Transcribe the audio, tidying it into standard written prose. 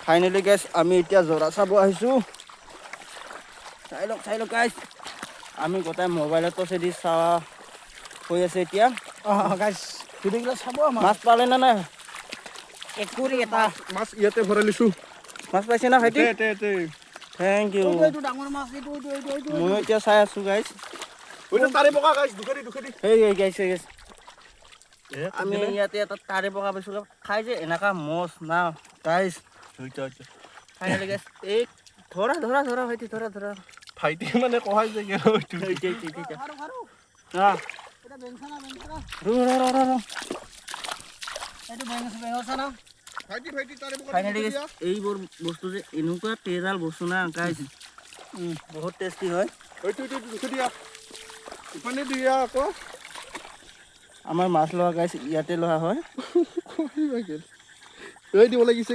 Finally গাইছ, আমি এতিয়া জৰা চাব আহিছোঁ। চাই লওক, চাই লওক গাইছ। আমি গোটেই মোবাইলত চেদি চোৱা হৈ আছে এতিয়া। অঁ গাইছ, ভিডিঅ'বিলাক চাব আমাৰ। মাছ পালে নে নাই? একুৰি এটা। মাছ ইয়াতে ভৰাই লৈছো। মাছ পাইছে না ভাইটি? এতে এতে। Thank U. এইটো, এইটো ডাঙৰ মাছ, এইটো, এইটো, এইটো, এইটো। ময়ো এতিয়া চাই আছোঁ গাইছ। ওইটা তাৰে পকা গাইছ, দুখেদি দুখেদি। এই এই গাইছ, এই গাইছ, আমি ইয়াতে এটা তাৰে পকা পাইছোঁ। খাই যে এনেকুৱা মজ না গাইছ। ফাইনেলি গাইছ, এই ধৰা ধৰা ধৰা ভাইটি, ধৰা ধৰা। ভাইটি মানে কহাই যায়। এতিয়া এতিয়া এতিয়া। আৰু আৰু। আহ। এটা বেংচানা, বেংচানা। ৰ ৰ ৰ ৰ ৰ। এইটো বেঙৰ চানা। ভাইটি, ভাইটি, তাৰে পকা। ফাইনেলি এইবোৰ বস্তু যে এনেকুৱা তেজাল বস্তু না গাইছ, বহুত টেষ্টি হয়। এইটো, এইটো দুখে দিয়া, ইফালে দিয়া আকৌ। আমাৰ মাছ লোৱা গাইছ, ইয়াতে লোৱা হয়। এই দিব লাগিছে।